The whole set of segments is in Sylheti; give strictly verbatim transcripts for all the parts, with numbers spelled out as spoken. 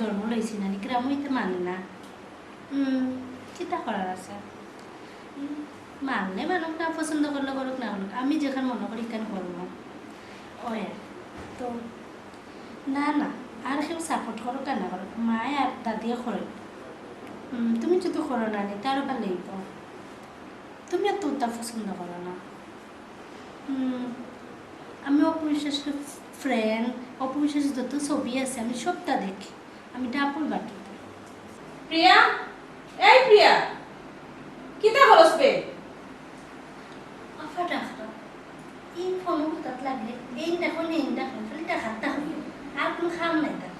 জন্ম লইছি না, গ্রাম অইতে মানে না। হুম, কিতা করার আছে? হুম, মানলে মানুক, না পছন্দ করলে করুক, না করুক, আমি যেখান মনে করি ইখান করমু। ওই আর। তো না, না, আর কেউ সাপোর্ট করুক আর না করুক, মায়ে আর দাদিয়ে করে। হুম, তুমি যদি করো না নি, তার ভালো অইবো। তুমি তো ওটা পছন্দ করো না। হুম, আমি অপু বিশ্বাসের ফ্রেন্ড, অপু বিশ্বাসের যত ছবি আছে আমি সবটা দেখি। আমি ডাবল বাটুতে। প্রিয়া, এই প্রিয়া, কিতা করস বে? আফা ডাকরা, এই ফোনও কোথাত লাগলে, এই দেখো নি, এই দেখো, খালি ডাকাত ডাকাত। আর কোনো কাম নাই তার।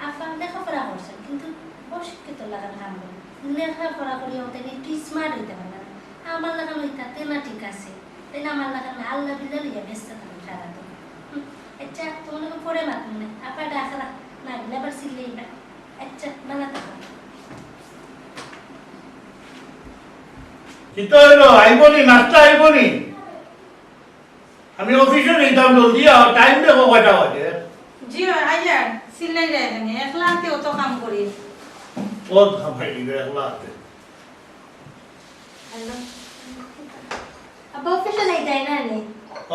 আফা লেখাপড়া করছে, কিন্তু অশিক্ষিত লাগার কাম করে। লেখাপড়া করিয়া ওটা নিয়ে একটু স্মার্ট হইতে পারে না। আমার লাগান হইতা তেনা ঠিক আছে, তাই না? আমার লাগান আল্লাহ বিল্লাহ লইয়া ব্যস্ত থাকে সারা দিন। হুম, আচ্ছা, তোমার লগে পরে মাতুম না, আফা ডাকরা, না গেলে আবার চিল্লাইবা। আচ্ছা, ভালো থাকো। কিতা অইলো? আইবো নি? নাস্তা আইবো নি? আমি অফিসো যাইতাম, জলদি আও, টাইম দেখো কয়টা বাজে। জি অয়, আইয়ার, চিল্লাই যায় জানি, একলা হাতে অত কাম করি। অত কাম করি একলা হাতে। হ্যালো। আব্বা অফিসো যাইতায় না নি?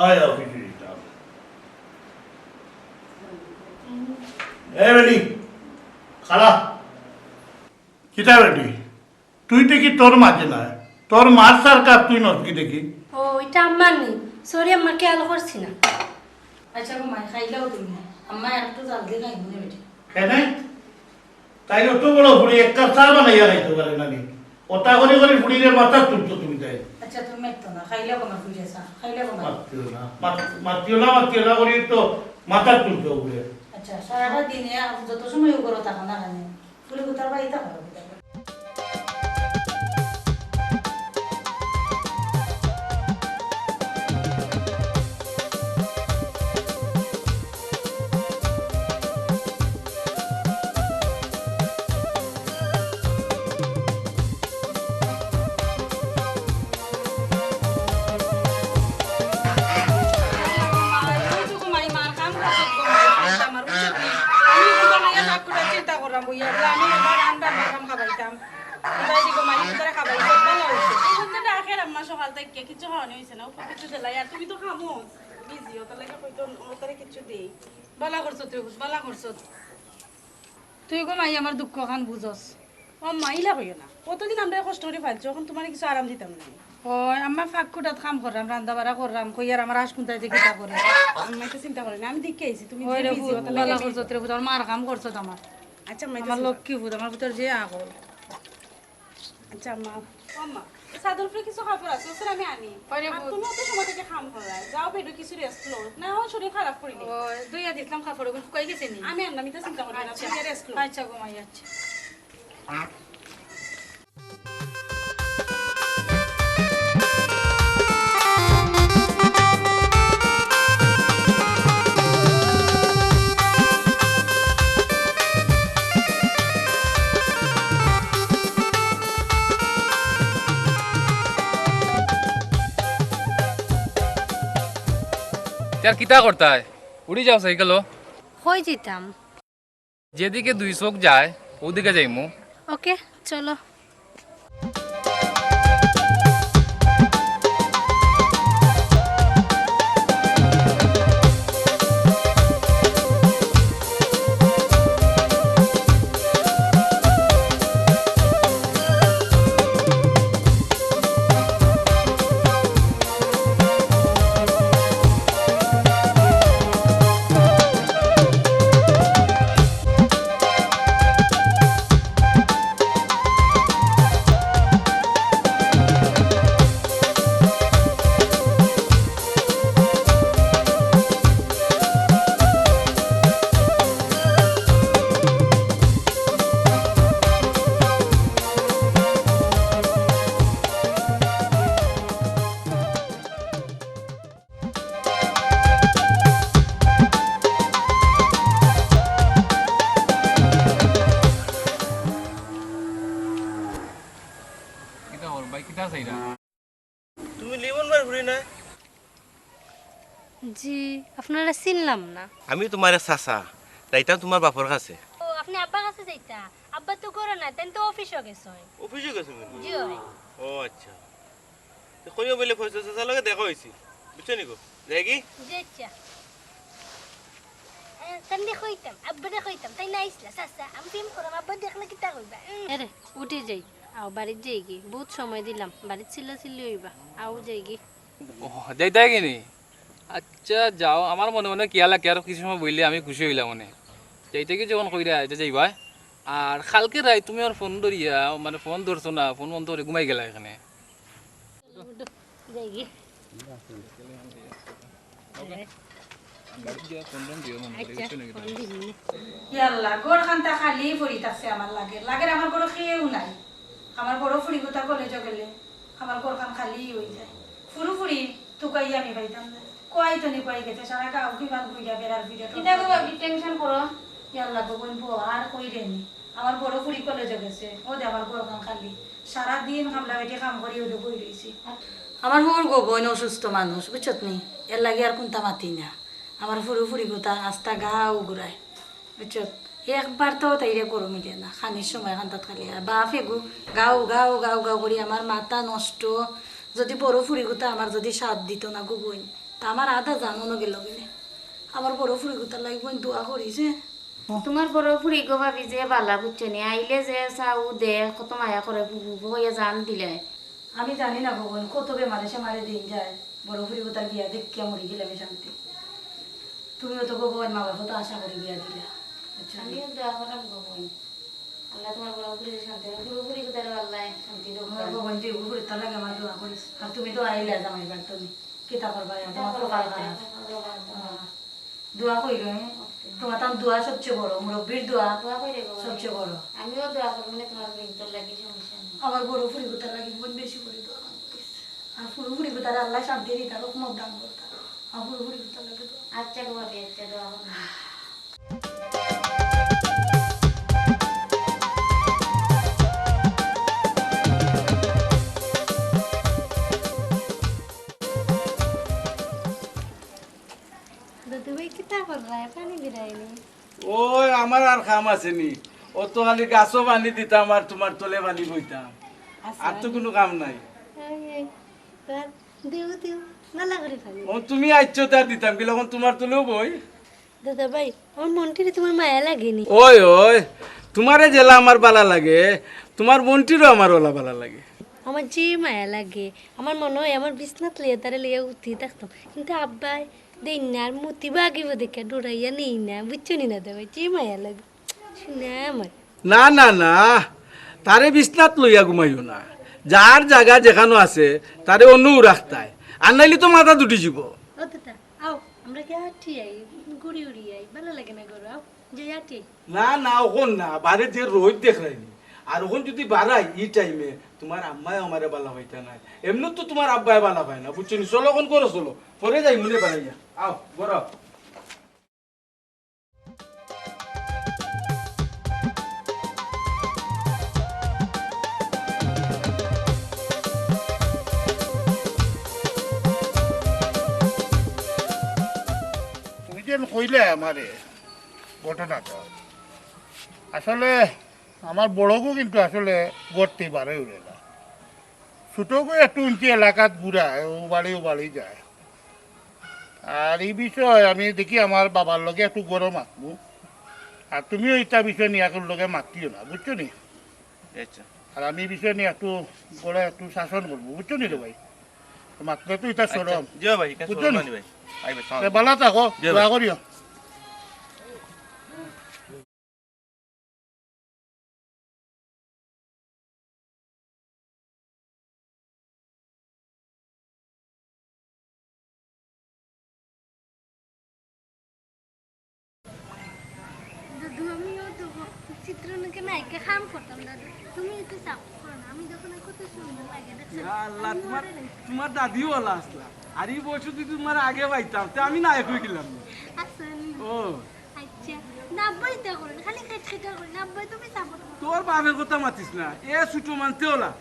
অয়, অফিসো যাইতাম। এ বেটি, খাড়া। কিতা বেটি? তুই দেখি তোর মাঝে না, তোর মার সার কাপ তুই নস কি দেখি? ও, এটা আম্মার নি। সরি আম্মা, খেয়াল করছি না। আচ্ছা গো মাই, খাইলাও তুমি। আম্মা একটু জলদি খাইমু নে বেটি। কেনে? তাই অত বড় ফুড়ি এক কাপ চা বানাইয়া খাইতে পারে না নি? ওটা করি করি ফুড়িরে মাথা তুলছো তুমি তাই। আচ্ছা তুমি মাততো না, খাইলাও গো মা, ফুড়ি চা, খাইলাও গো মা। মাতিও না, মাত-, মাতিও না, মাতিও না করি তো মাথা তুলছো উপরে। আচ্ছা, সারাটা দিনে যত সময় ও করো থাকো না কেনে? ফুলে গুতার বাড়িতে করো। চিন্তা করলাম, বইয়া বলে আমি এবার রান্না বান্না খাবাইতাম। এবার দিকে মালিক তারা খাবাইছে, ভালো হইছে। এই বলতে না, আখের আম্মা সকাল থেকে কিচ্ছু খাওয়ানি হইছে না, উপর কিছু দিলাই, আর তুমি তো খামো বিজি, ওটার লাগে হয়তো ওটারে কিচ্ছু দেই। বালা করছো তুই, বালা করছো। তুই গো মাই আমার দুঃখ খান বুঝস। ও মা, ইলা কইও না। কতদিন আমরা কষ্ট করি পালছো, এখন তোমার কিছু আরাম দিতাম না। ওই, আমরা ফাঁক কুটাত কাম করলাম, রান্দা বাড়া করলাম, কই আর আমার আশ কুন্তায় যে কিতা করে। আমি তো চিন্তা করি না, আমি দেখে আইছি, তুমি ওই যে রে বিজি, পুত, ওটার লাগে বালা বিজি। করছো রে পুত, আমার মার কাম করছো তো আমার। আচ্ছা, আম্মা, এটা আমার চিন্তা লক্ষ্মী পুত, আমার পুতর যে আগল। আচ্ছা, আম্মা। ও আম্মা, এই চাদর উপরে কিছু কাপড় আছে, ওসব আমি আনি। ওই রে আর পুত। তুমি অত সময় থেকে কাম করো, যাও বেডো কিছু রেস্ট লও, না হয় শরীর খারাপ করিলে। ও, ধুইয়া দিছিলাম কাপড়, ওগুলো শুকাই গেছে নি? আমি আনলাম, এটা চিন্তা করবে না, আচ্ছা। তুমি রেস্ট লও। আচ্ছা গো মাই, আচ্ছা। তে আর কিতা করতায়? উড়ি যাও সাইকেলও। কই যাইতাম? যেদিকে দুই চোখ যায়, ওদিকে যাইমু। ওকে, চলো। কিতা খবর ভাই, কিতা চাইরা? তুমি লিমন ভাইর ফুড়ি না? জি, আপনারে চিনলাম না। আমি তোমার চাচা, যাইতাম তোমার বাপর কাছে। ও, না, আব্বার কাছে যাইতা। আব্বা তো ঘরো নাই, তাইন তো অফিসো গেছইন। অফিসো গেছইন? জি অয়। ও আচ্ছা। তে কইও বইলে ফয়সল চাচার লগে দেখা অইছে। বুঝছো নি গো? যাই কি? জি আচ্ছা। এ, তাইন দে কইতাম, আব্বারে কইতাম, তাইন আইছলা, চাচা, আমি প্রেম কররাম, আব্বা দেখলে কিতা কইবা? উম। এরে, উঠি যাই। আও, বাড়িত যাইগি। বউত সময় দিলাম, বাড়িত চিল্লাচিল্লি অইবা। আও, যাইগি। ও, যাইতায় গি নি? আচ্ছা, যাও, আমার মনে মনে কিয়া লাগে, আরো কিছু সময় বইলে আমি খুশি অইলাম অনে। যাইতায় গি যখন কইরায়, আচ্ছা, যাইবায়। আর কালকে রাইত তুমি আমার ফোন ধরিয়া, মানে, ফোন ধরছো না, ফোন বন্ধ করি ঘুমাই গেলায় কেনে। যাইগি। আচ্ছা, ফোন দিমু। ইয়াল্লা, ঘরখানতা খালি পড়ি থাকছে আমার লাগের। লাগের আমার ঘরো কেউ নাই। আমার বড় ফুড়িগুতা কলেজো গেলে আমার ঘরখান খালি অইযায়। ফুরু ফুড়ি তুকাইয়া আমি পাইতাম না। কই তো নি কই গেছে, সারা গাঁও কিমান ঘুরিয়া বেড়ার ফিরে। কিতা গো ভাবি, টেনশন করো? ইয়াল্লা গো বইন, বউ আর কইরে নি। আমার বড় ফুড়ি কলেজো গেছে, অউ দে আমার ঘরখান খালি। সারাদিন কামলা বেটি কাম করি অউ দে বই রইছি। আমার হউর গো বইন অসুস্থ মানুষ, বুঝছত নি? এর লাগি আর কুন্তা মাতি না। আমার ফুরু ফুড়িগুতা আস্তা গাঁও ঘুরায়, বুঝছত? একবার তো তাইরে গরম মিলে না, খানির সময় কান্দাত খালি। আর বাফ এগু গাউ গাউ গাউ গাউ করি আমার মাথা নষ্ট। যদি বড় ফুড়িগুতা আমার যদি সাথ দিত না গো বইন, তা আমার আধা জান অনো গেল গেলে। আমার বড় ফুড়িগুতার লাগি বইন দোয়া করিস, হ্যাঁ? তুমার বড় ফুড়ি গো ভাবি যে বালা, বুঝছো নি? আইলে যে চাউ দে, কত মায়া করে, ফুফু ফুফু কইয়া জান দিলায়। আমি জানি না গো বইন, কত বেমারে সেমারে দিন যায়। বড় ফুড়িগুতার বিয়া দেখিয়া মরি গেলাম শান্তি। তুমিও তো গো বইন, মা বাবা তো আশা করি বিয়া দিলা, বুঝছো নি? আমিও দোয়া কররাম গো বইন, আল্লাহ তুমার বড় ফুড়িরে শান্তি দেউক, ফুরু ফুড়িগুতারে আল্লাহ শান্তি দেউক। আমার গো বইন, তুই ফুরু ফুড়ির তার লাগি আমার দোয়া করিস। আর তুমি তো আইলা জামাই বাড়ি, তুমি কিতা করবা, কিতা তোমার করবা, কপাল খারাপ। কপাল খারাপ। হ্যাঁ। দোয়া কইরো, হ্যাঁ? ওকে। তুমার তান দোয়া সবচেয়ে বড়, মুরব্বির দোয়া দোয়া কইরে গো। সবচেয়ে বড়। আমিও দোয়া করমু নে তুমার বইনতর লাগি, সমস্যা নাই। আমার বড় ফুড়িগুতার লাগি বইন বেশি করি দোয়া করিস। আর ফুরু ফুড়িগুতারে আল্লাহ শান্তি দিতা, রহমত দান করতা। আর ফুরু ফুড়িগুতার লাগি দোয়া। আচ্ছা গো ভাবি, আচ্ছা, দোয়া করমু। দাদু ভাই, কিতা কররায়? পানি দিরায়নি? ওই, আমার আর কাম আছে নি? অউ তো খালি গাছো পানি দিতাম আর তুমার তলে পানি বইতাম। আচ্ছা, আর তো কুনু কাম নাই। এই, এই, তা দিও, দিও, ভালা করি পানি। ও, তুমি আইছো তার দিতাম, কিলা অখন তুমার তলেউ বই। দাদা ভাই, আমার মন্টিরে তুমার মায়া লাগেনি? ওই, ওই, তুমারে যেলা আমার বালা লাগে, তুমার মন্টিরও আমার অলা বালা লাগে। আমার যে মায়া লাগে, আমার মনো অয় আমার বিছনাত লইয়া তারে লইয়া উঠি থাকতাম, কিন্তু আব্বায় দেইন না, আর মুতি বাগিব দেখিয়া ডরাইয়া নেই না, বুঝছো নি না দাদা ভাই, যে মায়া লাগে, শুনে আমার। না, না, না, তারে বিছনাত লইয়া ঘুমাইও না, যার জাগা যেখানো আছে তারে অনউ রাখতায়, আর নাইলে তো মাথাত উঠি যিবো। ও দাদা, আও, আমরা গিয়া আটি আই, ঘুরি উড়ি আই, ভালা লাগে না ঘরো, আও, যাই আটি আই। না, না, অখন না, বারে যে রইদ দেখরায়নি। আর অখন যুদি বারাই ই টাইমে, তুমার আম্মায় আমারে বালা পাইতা নায়। এমনে তো তুমার আব্বায় বালা পায় না, বুঝছো নি? চলো অখন ঘরো চলো, পরে যাইমু নে বারাইয়া। আও, ঘরো আও। তুমি যে কইলে আমারে ঘটনাটা, আসলে আমার বড়গু কিন্তু আসলে ঘর থাকি বারই উরে না। ছোটগু একটু ইনতি এলাকাত ঘুরায়, অউ বাড়ি অউ বাড়ি যায়। আর ই বিষয় আমি দেখি আমার বাবার লগে একটু গরম আছমু। আর তুমিও ইতা বিষয় নিয়া কুনুর লগে মাতিও না, বুঝছো নি? আচ্ছা। আর আমি ই বিষয় নিয়া একটু গড়ে একটু শাসন করমু, বুঝছো নি রে ভাই? মাতলে তো ইতা আচ্ছা। শরম। জি ভাই, ইখান বুঝছো শরম নি? নানি ভাই। আই ভাই, তে ভালা থাকো, জি ভাই। দোয়া করিও। দাদু, আমিও তো চিত্রনায়িকা কাম করতাম, দাদু। তুমি একটু support করো না। আমি যখন কত সুন্দর লাগে, দেখছো? ইয়া আল্লাহ, আমি তোমার, মরে নাই। তোমার দাদিও ভালা আসলা। আর ই বয়সে যদি তোমার আগে পাইতাম, তে আমি নায়ক অই গেলাম। আসলে। ও। আচ্ছা, না, আব্বাই তো করে না, খালি খেট খেটা করে না, আব্বাই তুমি support করো। তোর বাপের কথা মাতিস না, এ ছোট মানতে ওলা।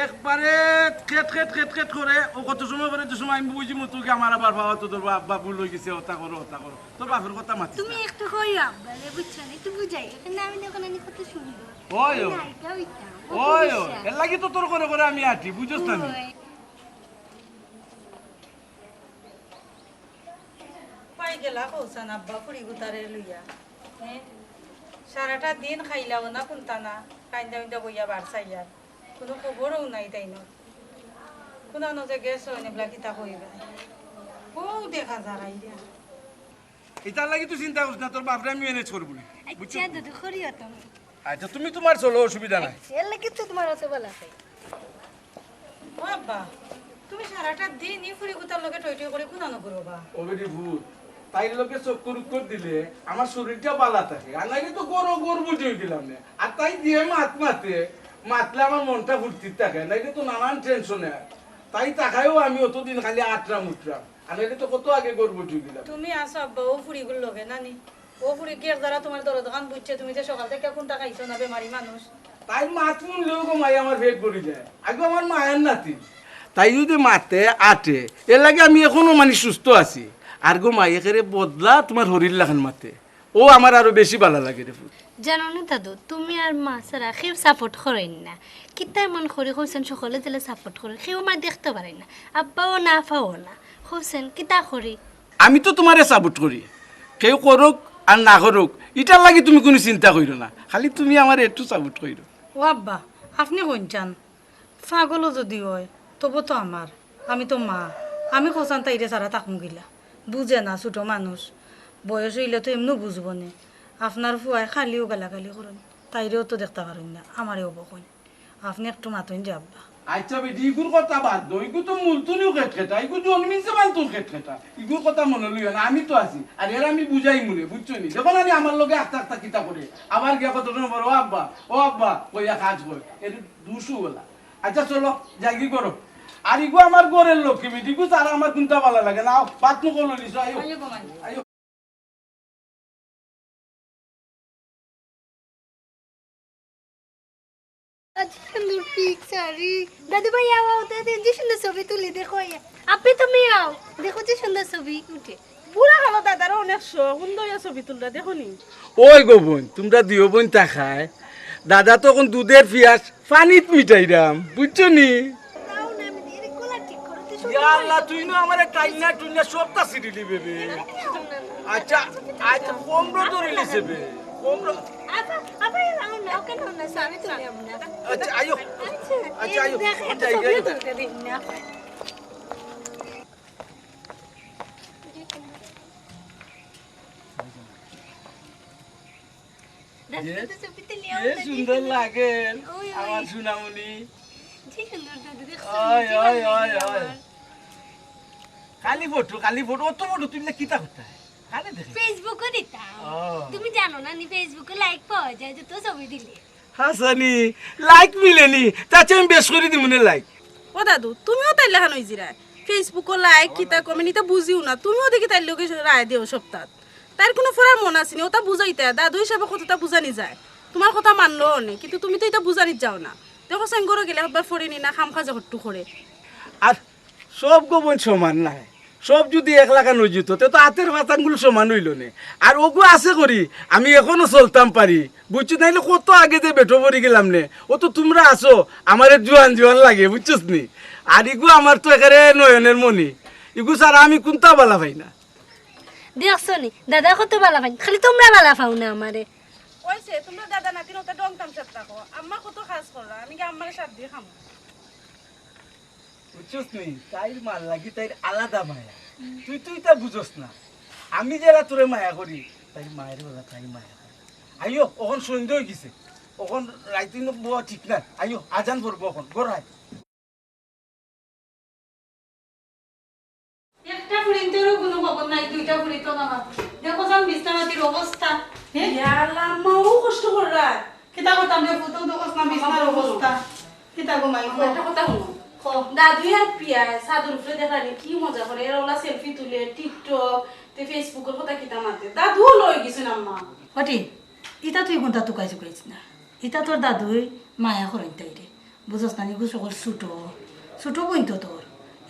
একবারে খেট খেট খেট খেট করে, ও কত সময় করে, যে সময় আমি বুঝি মতো কি আমার আবার বাবা তো তোর বাপ, বাপ ভুল হয়ে গেছে, ওটা করো, ওটা করো। তোর বাপের কথা মাতিস তুমি না। একটু কইও আব্বারে, বুঝছো না? একটু বুঝাই। এখানে আমি দেখো না, কত সুন্দর। ওই, ওই। না, এটা ওইটা। ওই, ওই। এর লাগি তো তোর করে করে আমি আটি, বুঝছ না নি? ওই। পাই গেলা কৌসান আব্বা ফুড়ি গুতারে লইয়া। হ্যাঁ? সারাটা দিন খাইলাও না, কুন্তা না, কাইন্দা উইন্দা বইয়া বার চাইয়ার। কোনো খবরও নাই তাই না। কোনানো যে গেছে, অনেকগুলা কিতা কইবা। বউ দেখা যার আইয়া। এটার লাগি তুই চিন্তা করিস না, তোর বাপরে আমি ম্যানেজ করবো না। বুঝছো? আচ্ছা, দাদু, করিও তুমি। আচ্ছা, তুমি তোমার চলো, অসুবিধা নাই। আচ্ছা, এর লাগি তো তোমার আছে বলা আছে। ও আব্বা, তুমি সারাটা দিন ই ফুড়ি গুতার লগে টই টই করে কুনানো করো বা? ও বেটি ভূত, তাইর লগে চক্কর উক্কর দিলে আমার শরীরটা বালা থাকে, আর নাইলে তো গরো গর্ব দিয়ে দিলাম না। আর তাই দিয়ে মাত মাতে, মাতলে আমার মনটা ফুর্তিত থাকে, নাইলে তো নানান টেনশনে। তাই তাকায়ও আমি অতদিন খালি আটরাম উঠরাম, আর নাইলে তো কত আগে গর্ব দিয়ে দিলাম। তুমি আছো আব্বা, ও ফুড়িগুর লগে নানি? ও ফুড়ি কি এক যারা তোমার দরদ খান বুঝছে, তুমি যে সকাল থেকে কোনটা খাইছো না, বেমারি মানুষ। তাই মাত শুনলেও গো মাই আমার পেট ভরি যায়। আগে আমার মায়ের নাতি। তাই যদি মাতে আটে, এর লাগে আমি এখনো মানে সুস্থ আছি। আর গো মাই একেরে বদলা তোমার হরির লাখান মাতে। ও আমার আরো বেশি ভালা লাগে রে ফুত। জানো না দাদু, তুমি আর মা ছাড়া কেউ সাপোর্ট করেন না। কিতা এমন করি কইছেন সকলে দিলে সাপোর্ট করে, কেউ আমার দেখতে পারে না, আব্বাও না পাও না। কইছেন কিতা করি? আমি তো তোমারে সাপোর্ট করি, কেউ করুক আর না করুক, ইটার লাগি তুমি কুনু চিন্তা কইরো না, খালি তুমি আমারে একটু সাপোর্ট কইরো। ও আব্বা, আপনে কইন চান, পাগলও যদি অয়, তবু তো আমার, আমি তো মা, আমি কইছান তাইরে ছাড়া থাকুম গিলা। বুঝে না, ছোট মানুষ, বয়স অইলে তো এমনেও বুঝবো নে। আপনার ফুয়ায় খালিও গালাগালি করইন, তাইরেও তো দেখতা পারইন না, আমারেও বকইন। আপনে একটু মাতইন যে আব্বা। আচ্ছা বেটি, ইগুর কথা বাদ দেও, ইগু তো মুলতুনিও খেটখেটা, ইগু জন্মিছে বান্তুর খেটখেটা, ইগুর কথা মনো লইও না, আমি তো আছি। আর এর আমি বুঝাইমু নে, বুঝছো নি? দেখো না নি আমার লগে আখতা আখতা কিতা করে, আবার গিয়া কত সময় পরে, "ও আব্বা, ও আব্বা" কইয়া কাজ করে, এর দুষও বলা। আচ্ছা চলো, যাইগি করো। আর ইগু আমার ঘরের লক্ষ্মী বেটি, ইগু ছাড়া আমার কুনতা ভালা লাগে না। আও, ভাত মুখো লইলিছো, আইও। আইও গো মাই। আইও। আজ সুন্দর পিক শাড়ি। দাদু ভাই, আও, আও, দাদু, যে সুন্দর ছবি তুলি, দেখো, ইয়া। আপনি তুমি আও, দেখো যে সুন্দর ছবি উঠে। বুড়া কালো দাদারও অনেক শখ, সুন্দর ইয়া ছবি তুলরা, দেখো নি? ওই গো বইন, তুমরা দুইও বইন তাকায়, দাদা তো অখন দুধের পিয়াস পানিত মিটাইরাম, বুঝছো নি? দাও না, আমি এর গলা ঠিক করো, তুই সুন্দর ইয়া আল্লাহ, তুই নু আমারে টাইনা টুইনা সবটা ছিড়িলি বেবে। আচ্ছা, আচ্ছা, কমরো ধরিলিছে বে, কমরো। আপা, আপা, এ লাও না, ওকে নাও না, স্বামী তুলে আমরা। আচ্ছা, আইও। আচ্ছা, আচ্ছা, আইও। দেখো, এত যাই, ছবি যাই। তুলতে দিন না। দাদু, যে, দাদু, ছবি তুলি, যে আমরা সুন্দর দেখি। লাগে ওই, ওই। আমার সোনামণি। যে সুন্দর দাদু, দেখছো? ওই, যে ওই, ভালো ওই, লাগে ওই। আমার। খালি ফটো, খালি ফটো, অত ফটো তুললে কিতা করতে হয়? খালি দেখে। Facebook-ও দিতাম। ও। তুমি জানো না নি, Facebook-ও লাইক পাওয়া যায় যত ছবি দিলে। হাসানি, লাইক মিলেনি, তার চেয়ে আমি বেশ করি দিমুনে লাইক। ও দাদু, তুমিও তাইর লাখান অইজিরায়। Facebook-ও লাইক, কিতা কমেন্ট, ইতা বুঝিও না। তুমিও দেখি তাইর লগে রায় দিও সপ্তাহ। তাইর কুনু ফরার মন আছে নি, ওটা বুঝাইতে। দাদু হিসাবে কতটা বুঝানি যায়। তোমার কথা মানলো অনে, কিন্তু তুমি তো ইতা বুঝানিত যাও না। দেখো, সাইন ঘরো গেলে হব্বা ফড়ে নি না, খাম খাজা হট্টু করে। আর সব গো বইন সমান নায়, সব যদি এক লাখান অইযিতো, তে তো আতের পাতাঙ্গুল সমান অইলো নে। আর ওগু আছে করি, আমি এখনো চলতাম পারি, বুঝছো? নাইলে কত আগে যে বেটো পড়ি গেলাম নে। ও তো তুমরা আছো, আমারে জুয়ান জুয়ান লাগে, বুঝছস নি? আর ইগু আমার তো একেবারে নয়নের মণি, ইগু ছাড়া আমি কুনতা বালা পাই না। দেখছো নি, দাদা কত বালা পাইন, খালি তুমরা বালা পাও না আমারে। কইছে, তুমরা দাদা নাতিন ওটা ডং তামশাত রাখো, আম্মা কত কাজ কররা, আমি কি আম্মারে সাথ দিয়ে খামু? বুঝছস নি? তাইর মার লাগি তাইর আলাদা মায়া। তুই, তুই তা বুঝস না। আমি যেলা তোরে মায়া করি, তাইর মায়ের বেলা তাই মায়া করে। আইও, অখন সন্ধ্যা অই গেছে। অখন রাইতে ন বওয়া ঠিক না। আইও, আজান পড়বো অখন। ঘর আয়। একটা ফুড়িন্তরও কুনু খবর নাই, দুইটা ফুড়ি তো না। দেখো যান বিছনা মাটির অবস্থা। হ্যাঁ? ইয়া আল্লাহ, আম্মা, ও কষ্ট কররা। কিতা করতাম রে, ফুতু তো কষ্ট না, বিছনার অবস্থা। কিতা গো মাই, আম্মা, কও। একটা কথা হুনো। কও। দাদু আর পিয়া ছাদর উপরে দেখরানি কি মজা করে, এরা ওলা সেলফি তুলে, TikTok, তে Facebook-র কথা কিতা মাতে। দাদুও লই গেছেন আম্মা। ওটি, ইতা তুই কুনতা তুকাই চুকাইছ না। ইতা তোর দাদুই মায়া করেন তাইরে। বুঝস না নি, ইগু সকল ছোট, ছোট বইন তো তোর,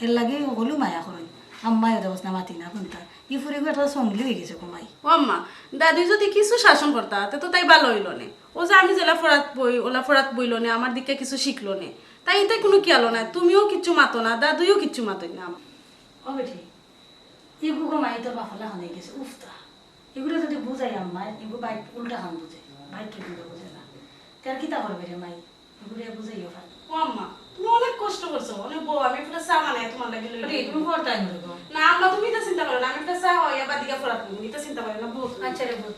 এরলাগি হকলউ মায়া করইন। আম্মায়ও দেখস না মাতি না কুন্তা। ই ফুড়িগু একটা সঙ্গলি অইগেছে গো মাই। ও আম্মা, দাদুই যদি কিছু শাসন করতা, তে তো তাই ভালা অইলো নে। অউ যে আমি যেলা ফড়াত বই, অলা ফড়াত বইলো নে, আমার দিকে কিছু শিখলো নে। তাই ইতে কুনু খিয়ালও নাই, তুমিও কিচ্ছু মাতো না, দাদুইও কিচ্ছু মাতইন না। ও বেটি, ইগু গো মাই তোর বাফর লাখান অইগেছে, উফতা। ইগুরে যদি বুঝাই আম্মায়, ইগু বাইত উল্টা খান বুঝে, বাইত কিতা বুঝে না। তে আর কিতা করবে রে মাই? ইগুরে বুঝাইও পার। ও আম্মা, তুমি অনেক কষ্ট করছো, অনেক বউ, আমি একটা চা বানাই তোমার লাগি লই আই। তুমি পড়তাই না গো। না আম্মা, তুমি ইতা চিন্তা করো না, আমি একটা চা অইয়া বাদিকা ফড়াত, তুমি ইতা চিন্তা করো না, বউ। আচ্ছা রে বউ।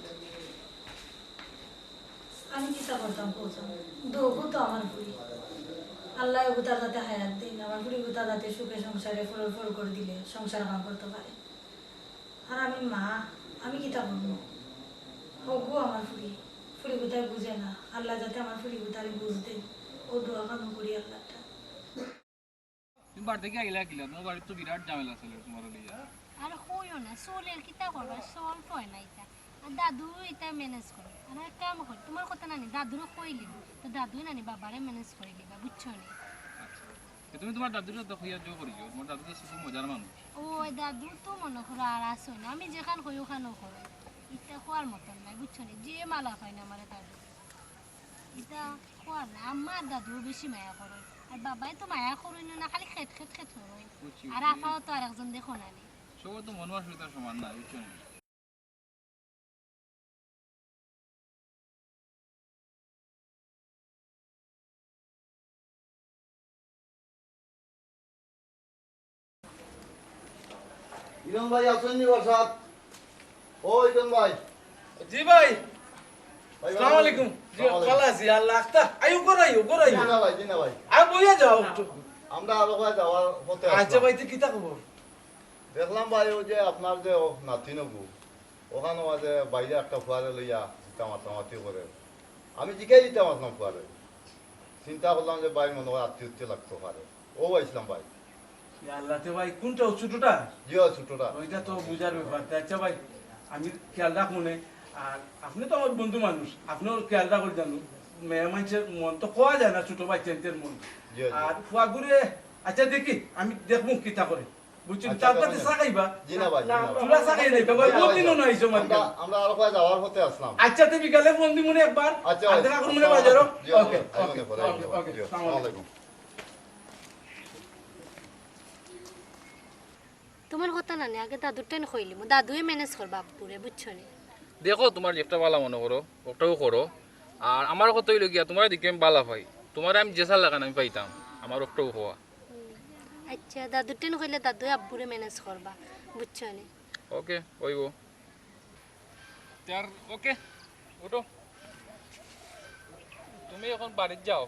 আমি কিতা করতাম কও চাও? দুগু তো আমার ফুড়ি। আল্লায় অগুতা যাতে হায়াত দিন, আমার ফুড়িগুতা যাতে সুখে সংসারে ফরর ফর করি দিলে সংসার কাম করতো পারে। আর আমি মা, আমি কিতা করমু? হগু আমার ফুড়ি, ফুড়িগুতায় বুঝে না, আল্লায় যাতে আমার ফুড়িগুতারে বুঝ দেন, অউ দোয়া কামনা করি আল্লার ঠারে। তুমি বাড়ি থাকি আইলা কিলা? তোমার বাড়িত তো বিরাট ঝামেলা চলের তোমারে লইয়া। আর কইও না, চলের কিতা করবা, solve অয় না ইতা। আর দাদু ইতা manage করে। আর এক কাম কর, তোমার কথা নানি দাদুরে কইলিও, তো দাদুই নানি বাবারে manage করিলিবা, বুঝছো নি? আচ্ছা। এ তুমি তোমার দাদুরে তো কইয়া জো করিও, তোমার দাদু তো খুব মজার মানুষ। ও, ওই দাদু তো মনো করো আর আছইন না, আমি যেখান কই ওখানউ করইন। ইতা কওয়ার মতন নায়, বুঝছো নি? যে মালা পাইন আমারে দাদু। ইতা কওয়ার না, আম্মা আর দাদু বেশি মায়া করইন। আর বাবায় তো মায়া করইন না, খালি খেট খেট খেট করইন। বুঝছি, আর বুঝছি। আফাও তো আর একজন দেখো না নি। সবার তো মন মানসিকতা সমান না, বুঝছো নি? ইলম ভাই আছইন নি বাসাত? ও ইলম ভাই। জি ভাই। ভাই, আসসালামু আলাইকুম। জি, আসসালামু আলাইকুম। ভালা আছি, আল্লাহ আখতা। আইও, ঘরো আইও, ঘরো আইও। জি না ভাই, জি না ভাই। আর বইয়া যাও একটু। আমরা আরো ভাই যাওয়ার পথে আচ্ছা আছলাম। ভাই, তুই কিতা খবর? দেখলাম ভাই, ওই যে আপনার যে ও নাতিন অগু, ওখানো মাঝে বাইরে একটা ফুয়ারে লইয়া জিতা মাতামাতি করে। আমি জিকাই দিতাম আপনার ফুয়ারে। চিন্তা করলাম যে ভাই মনে হয় আত্মীয় উত্তীয় লাগতো পারে। অউ আইছলাম ভাই। ইয়া আল্লাহ, তে ভাই কোনটা, ও ছোটটা? জি, ও ছোটটা। ওইটা তো বুঝার ব্যাপার। তে আচ্ছা ভাই, আমি খেয়াল রাখমু নে। আর আপনে তো আমার বন্ধু মানুষ, আপনেও খেয়াল রাখইন জানু। মেয়ে মানষর মন তো কওয়া যায় না, ছোট ভাইছাইন্তর মন। জি, জি। আর ফুয়াগুরে, আচ্ছা দেখি, আমি দেখমু কিতা করে। বুঝছইন? আচ্ছা, তার কাছে চা খাইবা? জি না ভাই, জি না ভাই। চুলা চা খাই নাই, ভাই, জি না বহুত ভাই, দিন জি না। অইছে মাত্র। আমরা, আমরা আরো কয় যাওয়ার পথে আছলাম। আচ্ছা, তে বিকালে ফোন দিমু নে একবার। আচ্ছা, আর ভাই। দেখা করমু নে বাজারো। জি, ওকে, আইবো ওকে, নে পরে, ওকে, আইবো নে। ওকে, জি, আসসালামু আসসালামু আলাইকুম। আলাইকুম। তোমার কথা নানি, আগে দাদুর টাইন কইলিমু। দাদুয়ে manage করবা আব্বুরে, বুঝছো নি? দেখো, তোমার যেটা ভালা মনে করো, ওটাও করো। আর আমার কথা অইলো গিয়া, তোমার দিকে আমি ভালা পাই। তোমারে আমি যে চা লাখান আমি পাইতাম, আমার ওটাও হওয়া। হুম। আচ্ছা, দাদুর টাইন কইলে দাদুয়ে আব্বুরে manage করবা, বুঝছো নি? ওকে, অইবো। তে আর ওকে, উঠো। তুমি এখন বাড়িত যাও,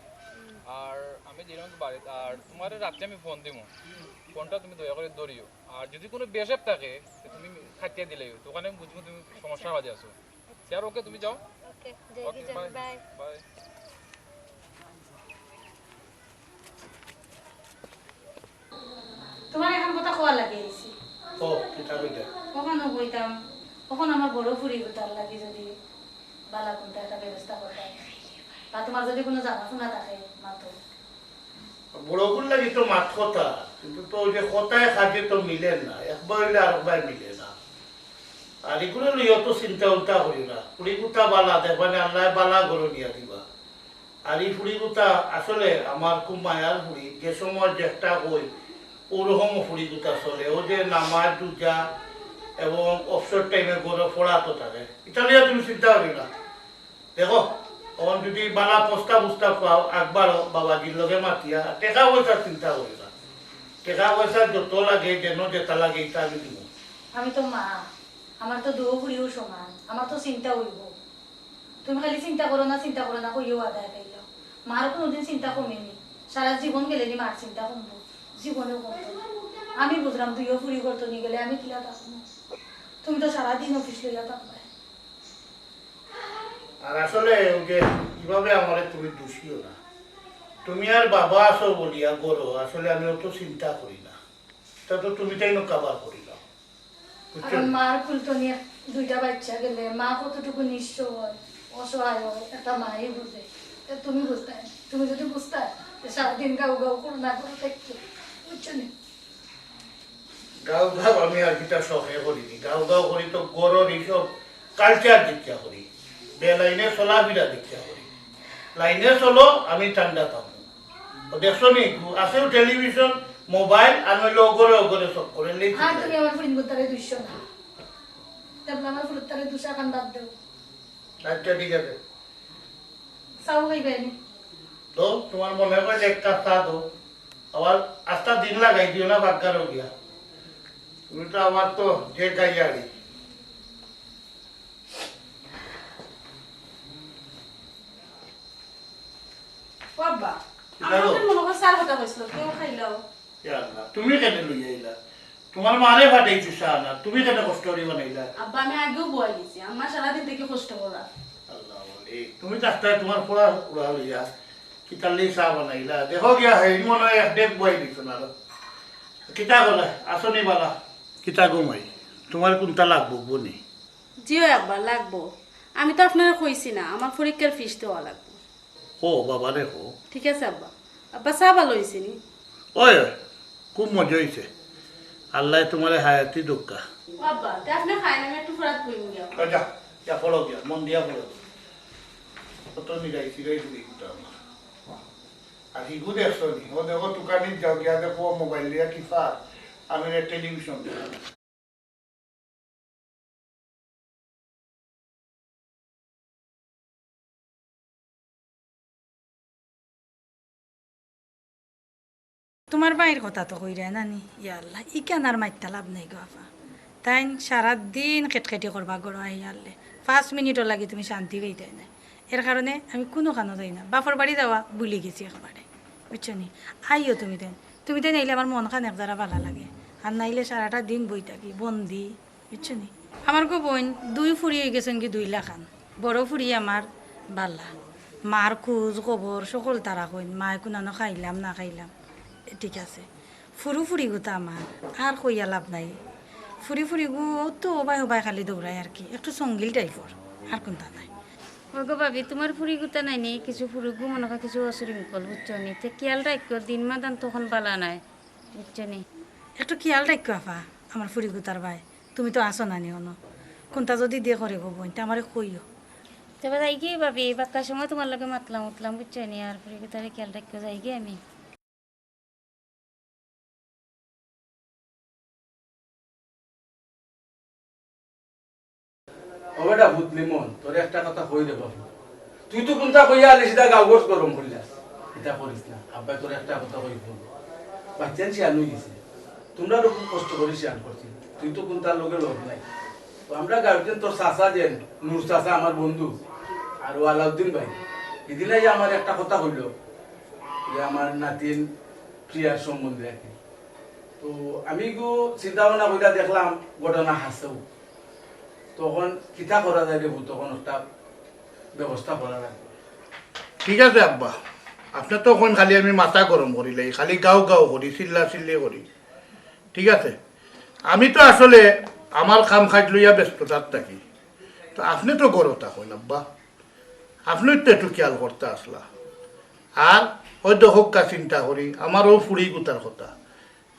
আর আমি দিলাম বাড়িত, আর তোমারে রাত্রে আমি ফোন দিমু। ফোনটা তুমি দয়া করি ধরিও, আর যদি কুনু বেহেশত থাকে, তে তুমি কাটিয়া দিলাইও, তখন আমি বুঝমু তুমি সমস্যার মাঝে আছো। তে আর ওকে, তুমি যাও। ওকে, যাই কি ওকে, জানি, বাই। বাই। বাই। তোমার এখন কথা কওয়া লাগি আইছি। ও, কিতা কইতা? ওখানো কইতাম, ওখানো আমার বড় ফুড়িগুতার লাগি যদি বালা কুন্তা একটা ব্যবস্থা করতাম, বা তোমার যদি কুনু জানা শুনা থাকে, মাতো। বড় ফুড়ির লাগি তো মাত কথা, কিন্তু তো ওই যে কথায় কাজে তো মিলে না, একবার অইলে আরেকবার মিলে না। আর ইগুরে লইয়া অত চিন্তা উন্তা করিও না। ফুড়িগুতা বালা, দেখবানে আল্লায় বালা ঘরো নিয়া দিবা। আর ই ফুড়িগুতা আসলে আমার খুব মায়ার ফুড়ি, যে সময় যেটা কই, ওরকম ফুড়িগুতা চলে। ও যে নামাজ, রোজা এবং অবসর টাইমে ঘরো পড়াতো থাকে। ইতা লইয়া তুমি চিন্তা করিও না। দেখো, অখন যদি বালা প্রস্তাব উস্তাব পাও, আকবারও বাবাজির লগে মাতিয়া, টেকা পয়সার চিন্তা করিও না। টেকা পয়সা যত লাগে, যেন যেটা লাগে, ইটা আমি দিমু। আমি তো মা, আমার তো দুও ফুড়িও সমান, আমার তো চিন্তা অইবো। তুমি খালি চিন্তা করো না, চিন্তা করো না কইয়াউ আদায় পাইলাও। মার কুনুদিন চিন্তা কমেনি, সারা জীবন গেলেনি মার চিন্তা কমবো? জীবনেও কমতো না। আমি বুঝরাম দুইও ফুড়ি ঘর তনে গেলে আমি কিলা থাকমু? তুমি তো সারাদিন অফিস লইয়া থাকবায়। আর আসলে ওই যে ইভাবে আমারে তুমি দুষিও না। তুমি আর বাবা আছো বলিয়া ঘরো, আসলে আমি অত চিন্তা করি না। তা তো তুমি তাইন কাবার করি না। বুঝছো? কারণ মার কুল তনে দুইটা বাইচ্চা গেলে মা কতটুকু নিঃস্ব হয়, অসহায় হয়, একটা মাই বুঝে। তে তুমি বুঝতায়, তুমি যদি বুঝতায়, তে সারাদিন গাউ গাউ করো না করো থাকতো, বুঝছো নি? গাউ গাউ আমি আর কিতা শখে করি নি, গাউ গাউ করি তো ঘরর এইসব culture দেখিয়া করি, বেলাইনে চলাফিরা দেখিয়া করি। লাইনে চলো, আমি ঠান্ডা থাকবো। ও দেখছো নি, আছেও টেলিভিশন, মোবাইল, আর নইলে ওগরে ওগরে চক্কর, এলেই ঠিক আর লাগে। তুমি আমার ফুরিন গুতারে দুষো না, তারপরে আমার ফুরুত্তারে দুষা কান বাদ দেও। আচ্ছা, ঠিক আছে। চাও খাইবায় নি? তো তোমার মনে হয় যে এক কাপ চা দাও, আবার আস্তা দিন লাগাই দিও না বাক্কারও গিয়া। তুমি তো আবার তো যে গাইয়ারি। ও আব্বা, কিতা আমার গো? তো মনে হয় চার কথা কইছিল, কেউ খাইলাও। ইয়া আল্লাহ, তুমি কেনে লইয়া আইলা? তোমার মারে ফাটাইছি চা না, তুমি কেনে কষ্ট করি বানাইলা? আব্বা, আমি আগেও বই গেছি, আমার সারাদিন থেকে কষ্ট করা। আল্লাহ বলে, তুমি ডাক্তার, তোমার পড়া উড়া লইয়া কিতার লাগি চা বানাইলা? দেখো গিয়া, হেই মনে হয় এক ডেক বই দিত না। কিতা গলা, আসনি বালা? কিতা গো মাই, তোমার কোনটা লাগবো বনি? জি অয় আব্বা, লাগবো। আমি তো আপনারে কইছি না, আমার পরীক্ষার ফিস দেওয়া লাগবো। ও বাবা রে, ও। ঠিক আছে আব্বা। আব্বা, চা ভালা অইছে নি? ওই, ওই, খুব মজা অইছে। আল্লায় তোমারে হায়াতি দেউক্কা। ও আব্বা, তে আপনে খাইন, আমি একটু ফরাত বইমু গিয়া। আচ্ছা, যা পড়ো গিয়া, মন দিয়া পড়ো। কত নিগাই সিগাই দিবি কুটা আমার। আর হিগু দেখছো নি? ও দেখো, তুকানিত যাও গিয়া দেখো, মোবাইল দিয়া টিপার, আমি রে টেলিভিশন দেখি। তুমার ভাইর কথা তো কইরায় না নি? ইয়া আল্লাহ, ইখান আর মাইত্তা লাভ নাই গো আফা। তাইন সারা দিন কেটকেটি করবা গরো আইয়া আনলে, পাঁচ মিনিটর লাগি তুমি শান্তি পাইতায় নায়। এর কারণে আমি কুনু খানো যাই না, বাপর বাড়ি যাওয়া ভুলি গেছি একবারে, বুঝছো নি? আইও তুমি তাইন, তুমি তাইন আইলে আমার মন খান একজারা বালা লাগে, আর নাইলে সারাটা দিন বই থাকি বন্দি। বুঝছো নি? আমার গো বইন, দুই ফুরি অইগেছইন গি দুই লাখান। বড় ফুরি আমার বালা। মার খুজ খবর সকলতা রাখইন। মায় কুনানো খাইলাম না খাইলাম। ঠিক আছে। ফুরু ফুরিগুতা আমার, আর কইয়া লাভ নাই। ফুরি ফুরিগু তো হবায় হবায় খালি দৌড়ায় আর কি। একটু সঙ্গিল টাইপর। আর কুনতা নাই। ওগো ভাবি, তুমার ফুরিগুতা নাই নি? কিছু ফুরিগু মনে হয় কিছু অশৃঙ্খল, বুঝছো নি? তে খিয়াল রাখিও, দিন মাদান তখন বালা নাই। বুঝছো নি? একটু খিয়াল রাখিও আফা, আমার ফুরিগুতার বায়। তুমি তো আছো না নি অনো। কুনতা যদি দে করে গো বইন, তে আমারে কইও। তবে যাইগি ভাবি, বাক্কা সময় তুমার লগে মাতলাম উঠলাম, বুঝছো নি? আর ফুরিগুতারে খিয়াল রাখিও, যাইগি আমি। ও বেটা, বুঝলি মন, তোরে একটা কথা কই রে বাবু। তুই তো কুনতা কইয়া আলি সিধা গাউগর গরম করিলাস। ইতা করিস না। আব্বায় তোরে একটা কথা কই হুন। বাচ্চাইন শিয়ান অইগেছে। তুমরারে খুব কষ্ট করি শিয়ান করছি। তুই তো কুনতার লগে লড় নাই। তো আমরা গার্জেন তোর চাচা যেন, নূর চাচা আমার বন্ধু, আর ও আলাউদ্দিন ভাই। হিদিন আইয়া আমারে একটা কথা কইলো যে আমার নাতিন প্রিয়ার সম্বন্ধে আর কি। তো আমি গু চিন্তা ভাবনা করিয়া দেখলাম ঘটনা হাছাউ। তখন কিতা করা যায় রে বু, তখন একটা ব্যবস্থা করা লাগবো। ঠিক আছে আব্বা, আপনে তো কইন খালি আমি মাথা গরম করিলাই, খালি গাউ গাউ করি, চিল্লা চিল্লি করি। ঠিক আছে, আমি তো আসলে আমার কাম কাজ লইয়া ব্যস্ততাত থাকি। তো আপনে তো ঘরো থাকইন আব্বা, আপনে তো একটু খিয়াল করতা আছলা। আর অউ দেখউক্কা চিন্তা করি, আমার অউ ফুড়ি গুতার কথা।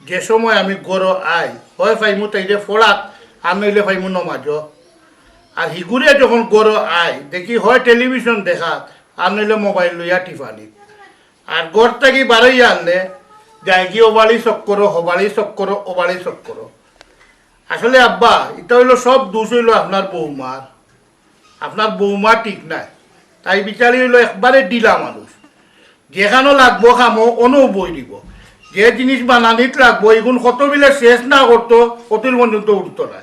যে সময় আমি ঘরো আই, হয় পাইমু তাইরে ফড়াত, আর নইলে পাইমু নমাজো। আর হিগুরে যখন ঘরো আই, দেখি হয় টেলিভিশন দেখাত, আর নইলে মোবাইল লইয়া টিপানিত। আর ঘর থাকি বারইয়া আনলে যায়গি অবাড়ি চক্করো, হবাড়ি চক্করো, অবাড়ি চক্করো। আসলে আব্বা, ইতা অইলো সব দুষ অইলো আপনার বৌমার। আপনার বৌমা ঠিক নাই, তাই বিচারি অইলো একবারে ঢিলা মানুষ। যেখানো লাগবো কামো, অনো বই দিব। যে জিনিস বানানিত লাগবো, ইগুন কত বিলে শেষ না করতো, অতুল পর্যন্ত উঠতো না।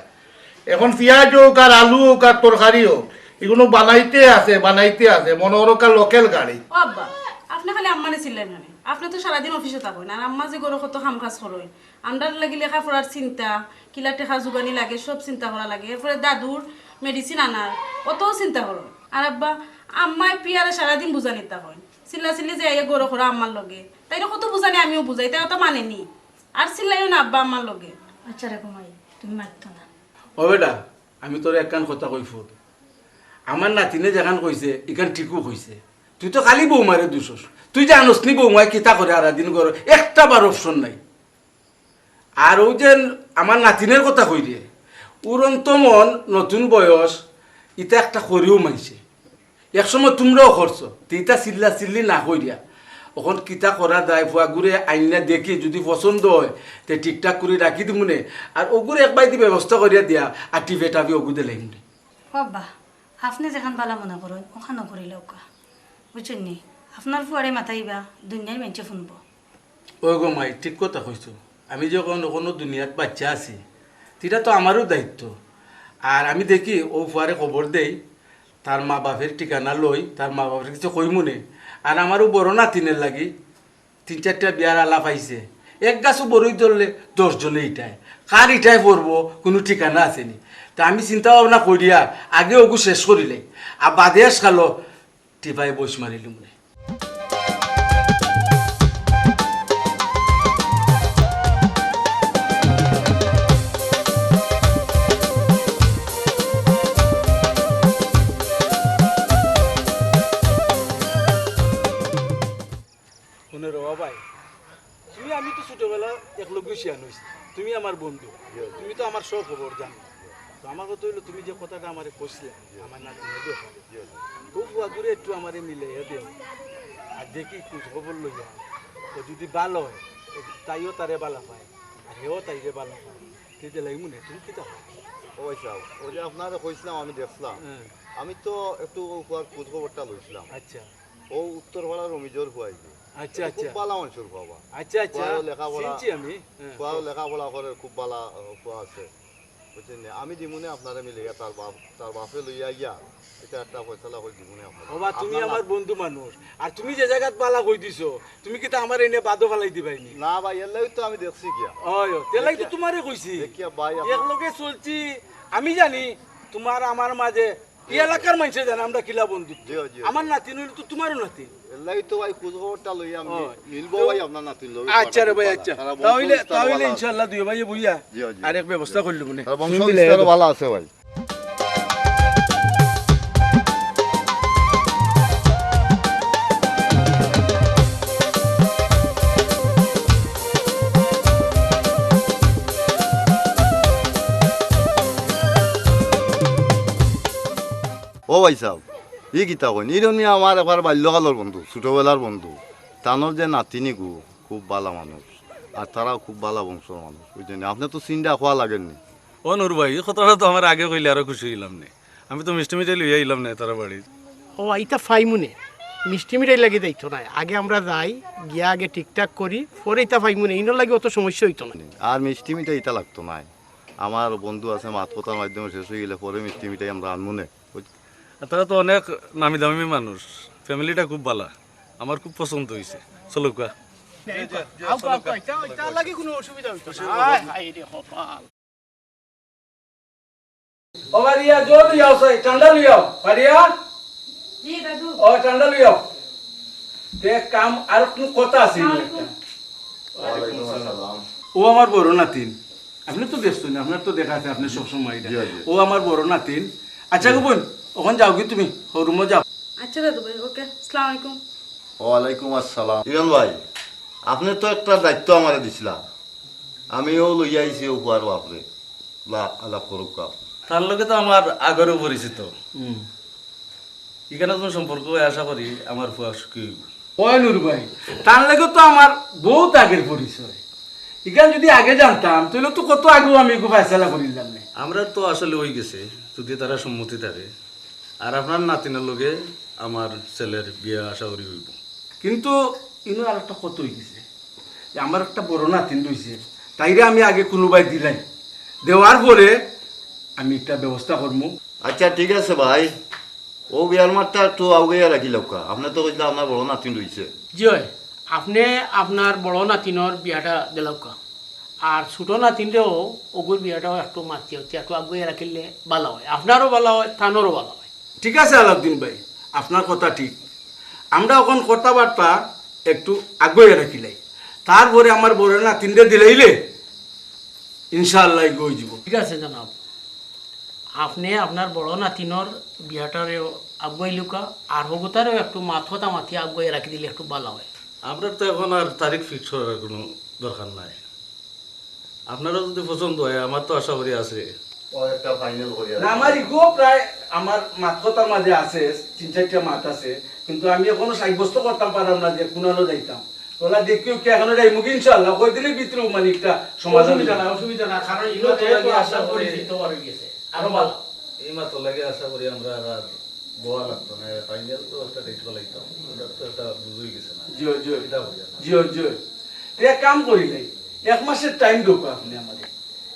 এখন পিয়াজ অউক আর আলু অউক আর তরকারি অউক, ইগুন বানাইতে আছে, বানাইতে আছে, মনে করউক্কা লোকাল গাড়ি। ও আব্বা, আপনে খালি আম্মারে চিল্লাইন কেনে? আপনে তো সারাদিন অফিসো থাকইন, আর আম্মা যে ঘরো কত কাম কাজ করইন, আমরার লাগি লেখাপড়ার চিন্তা, কিলা টেকা জুগানি লাগে, সব চিন্তা করা লাগে। এরপরে দাদুর মেডিসিন আনার, অতও চিন্তা করইন। আর আব্বা, আম্মায় প্রিয়ারে সারাদিন বুঝানিত থাকইন, চিল্লা চিল্লি যে আইয়া ঘরো করো আম্মার লগে, তাইরে কত বুঝানি আমিও বুঝাই, তাই অতা মানে নি। আর চিল্লাইও না আব্বা আম্মার লগে। আচ্ছা রে ঘুমাই, তুমি মাততো না। ও বেটা, আমি তোরে একখান কথা কই ফুত, আমার নাতিনে যেখান কইছে, ইখান ঠিকউ কইছে। তুই তো খালি বৌমারে দুষস। তুই জানোস নি বৌমায় কিতা করে হারাদিন ঘরো, একটা বার অবসর নাই। আর অউ যে আমার নাতিনর কথা কইরে, উড়ন্ত মন, নতুন বয়স, ইতা একটা করিও মানষে। এক সময় তুমরাও করছো, তে ইতা চিল্লা চিল্লি না কইরিয়া। অখন কিতা করা যায়, ফুয়াগুরে আইন্না দেখি, যুদি পছন্দ অয়, তে ঠিকঠাক করি রাখি দিমুনে। আর অগুরে এক বাইদি ব্যবস্থা করিয়া দিয়া, আর টিপে টাপি অগু দিলাইমুনে। ও আব্বা, আপনে যেখান বালা মনে করইন, অখানউ করিলাউক্কা। বুঝছইন নি? আপনার ফুয়ারে মাতাইবা, দুনিয়ার মাইনষে হুনবো। ওই গো মাই, ঠিক কথা কইছো। আমি যখন অখনো দুনিয়াত বাইচ্চা আছি, তে ইটা তো আমারও দায়িত্ব। আর আমি দেখি, অউ ফুয়ারে খবর দেই, তার মা বাপের ঠিকানা লই, তার মা বাপরে কিছু কইমুনে। আর আমারও বড় নাতিনর লাগি তিন চাইরটা বিয়ার আলাপ আইছে। এক গাছো বড়ই ধরলে দশ জনে ইটায়। কার ইটায় পড়বো, কুনু ঠিকানা আছে নি। তে আমি চিন্তা ভাবনা করিয়া আগে অগু শেষ করিলাই। আর বাদে আজকালো টিপায় বইস মারিলিমুনে। হুনো রে বাবাই, তুমি আমি তো ছোটবেলা একলগে শিয়ান অইছি, তুমি আমার বন্ধু, তুমি তো আমার সব খবর জানো। তো আমার কথা অইলো, তুমি যে কথাটা আমারে কইছিলা, আমার নাতিনর ব্যাপারে, তো ফুয়াগুরে একটু আমারে মিলাইয়া দেও, আর দেখি খোঁজ খবর লইয়া, ও যুদি বালা অয়, তাইও তারে বালা পায়, আর হেও তাইরে বালা পায়, তে দিলাইমুনে, তুমি কিতা কও? ও ভাই সাহেব, ওই যে আপনারে কইছিলাম, আমি দেখছিলাম, হ্যাঁ। আমি তো একটু অউ ফুয়ার খোঁজ খবরটা লইছিলাম। আচ্ছা। অউ উত্তর পাড়ার রমিজর ফুয়া অইবো। আচ্ছা, আচ্ছা। খুব বালা মানষর ফুয়া বা। আচ্ছা, আচ্ছা। ফুয়াও লেখাপড়া, চিনছি আমি। হ্যাঁ। ফুয়াও লেখাপড়া করের, খুব বালা, আহ, ফুয়া আছে। বুঝছইন নি? আমি দিমুনে আপনারে মিলাইয়া, তার বাপ, তার বাপে লইয়া আইয়া, ইটা একটা ফয়সালা করি দিমুনে আপনারে। ও বা, তুমি আপনার আমার না- বন্ধু মানুষ। আর তুমি যে জাগাত বালা কই দিছো, তুমি কিতা আমারে এনে বাদো ফালাই দিবায়নি? না ভাই, এরলাগি তো আমি দেখছি গিয়া। ওই, ওই, এরলাগি তো দেখিয়া, তুমারে কইছি। দেখিয়া ভাই, আপনার একলগে চলছি, আমি জানি তুমার আমার মাঝে ই এলাকার মাইনষে জানে আমরা কিলা বন্ধুত্ব। জি, জি, জি। আমার নাতিন অইলে তো তুমারও নাতিন। এরলাগি তো ভাই খোঁজ খবরটা লই আমি। ও। মিলবো তো ভাই আপনার নাতিন লগে আচ্ছা রে ভাই, আচ্ছা। তারা বংশ তাইলে, বিস্তার তাইলে ভালা আছে। ইনশাআল্লাহ দুই ভাইয়ে বইয়া জি, জি, আরেক জি। ব্যবস্থা করিলিমুনে। তারা বংশ বিস্তার ভালা আছে ভাই। ও ভাই সাহেব, ই কিতা কইন? ইরনি আমার একবার বাল্যকালর বন্ধু, ছোটবেলার বন্ধু। তানর যে নাতিন ইগু, খুব বালা মানুষ। আর তারাও খুব বালা বংশর মানুষ, বুঝছইন নি? আপনে তো চিনরা কওয়া লাগের নি। ও নূর ভাই, ই কথাটা তো আমারে আগে কইলে আরো খুশি অইলাম নে। আমি তো মিষ্টি মিঠাই লইয়া আইলাম নে তারার বাড়িত। ও, ইতা পাইমুনে। মিষ্টি মিঠাইর লাগি যাইতো নায়। আগে আমরা যাই, গিয়া আগে ঠিকঠাক করি, পরে ইতা পাইমুনে। ইনর লাগি অত সমস্যা অইতো নায়। আর মিষ্টি মিঠাই ইতা লাগতো নায়। আমার বন্ধু আছে, মাত কথার মাধ্যমে শেষ অই গেলে পরে মিষ্টি মিঠাই আমরা আনমুনে। আর তারা তো অনেক নামি দামি মানুষ, family টা খুব বালা, আমার খুব পছন্দ অইছে। চলউক্কা। আউক্কা, আউক্কা, ইতা, ইতার লাগি কুনু অসুবিধা অইতো নায়। হায়, হায় রে কপাল। ও ফারিয়া, জল লইয়াও, সই, ঠান্ডা লইয়াও, ফারিয়া। জি দাদু। ও, ঠান্ডা লইয়াও। তে কাম, আর কুনু কথা আছে নি একটা? ওয়ালাইকুম আসসালাম। ও আমার বড় নাতিন, আপনে তো দেখছইন, আপনার তো দেখা আছে, আপনে সবসময় ইটা। জি, জি। ও আমার বড় নাতিন। আচ্ছা গো বইন, অখন যাওগি তুমি, অউ রুমো যাও। আচ্ছা দাদু ভাই, ওকে, আসসালামু আলাইকুম। ওয়ালাইকুম আসসালাম। ইমন ভাই, আপনে তো একটা দায়িত্ব আমারে দিছলা, আমিও লইয়া আইছি অউ ফুয়ার বাপরে। লা, আলাপ করউক্কা। তার লগে তো আমার আগরও পরিচিত। হুম। ইখান কুনু সম্পর্ক অয়, আশা করি আমার ফুয়া সুখী অইবো। ওই নূর ভাই, তার লগে তো আমার বউত আগের পরিচয়। ইখান যুদি আগে জানতাম, তাইলে তো কত আগেউ আমি ইগু ফয়সালা করিলাম নে। আমরার তো আসলে অই গেছে, যুদি তারার সম্মতি থাকে। আর আপনার নাতিনর লগে আমার ছেলের বিয়া আশা করি অইবো। কিন্তু ইনো আরেকটা কথা অই গেছে, যে আমার একটা বড় নাতিন রইছে, তাইরে আমি আগে কুনুবায় দিলাই, দেওয়ার পরে আমি একটা ব্যবস্থা করমু। আচ্ছা, ঠিক আছে ভাই, অউ বিয়ার মাতটা একটু আগুয়াইয়া রাখিলাউক্কা। আপনে তো কইছলা আপনার বড় নাতিন রইছে। জি অয়, আপনে আপনার বড় নাতিনর বিয়াটা দিলাউক্কা। আর ছোট নাতিনরেও অগুর বিয়াটাও একটু মাতিয়া উতিয়া একটু আগুয়াইয়া রাখিলে বালা অয়, আপনারও বালা অয়, তানরও বালা অয়। ঠিক আছে আলাউদ্দিন ভাই, আপনার কথা ঠিক। আমরা অখন কথাবার্তা একটু আগুয়াইয়া রাখিলাই, তারপরে আমার বড় নাতিনরে দিলাইলে ইনশাআল্লাহ ইগু অইযিবো। ঠিক আছে জনাব, আপনে আপনার বড় নাতিনর বিয়াটারেও আগুয়াইলউক্কা, আর হগুতারেও একটু মাত কথা মাতি আগুয়াই রাখি দিলে একটু ভালা অয়। আমরার তো এখন আর তারিখ ফিক্স করার কুনু দরকার নাই। আপনারার যুদি পছন্দ অয়, আমার তো আশা করি আছে। ও একটা ফাইনাল করি আর। না, আমার ইগো প্রায় আমার মাত কথার মাঝে আছে, তিন চাইরটা মাত আছে, কিন্তু আমি এখনো সাব্যস্ত করতাম পারলাম না যে কুনানো যাইতাম। ওলা দেখিও কি এখনো যাইমু কি ইনশাআল্লাহ, কয়দিনর ভিতরে মানে একটা সমাধান অসুবিধা অইবো। না, অসুবিধা না, কারণ ইনো ইনো তো যেহেতু লাগে আপনার আশা করি পরিচিত আর অই গেছে, আরো ভালা। এই মাত্র লাগে আশা করি আমরা আর বওয়া লাগতো না, ফাইনাল তো একটা ডেট বানাইতাম, ওটা তো একটা বুঝ অই গেছে না। জি, জি। এটা অই যায় না। জি, জি। তো এক কাম করি নাই, এক মাসের টাইম দেউক্কা আপনে আমারে।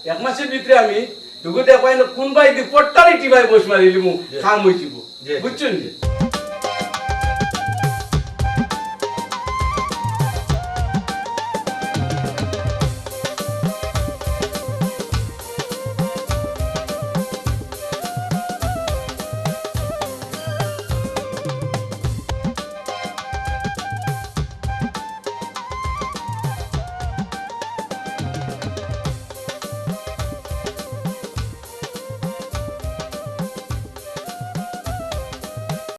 এক মাসের ভিতরে আমি এগু দেখবায় না কুনবায় দি পট্টারি টিবায় বস মারিলিমু, জি। কাম অই যিবো। জি। বুঝছইন নি?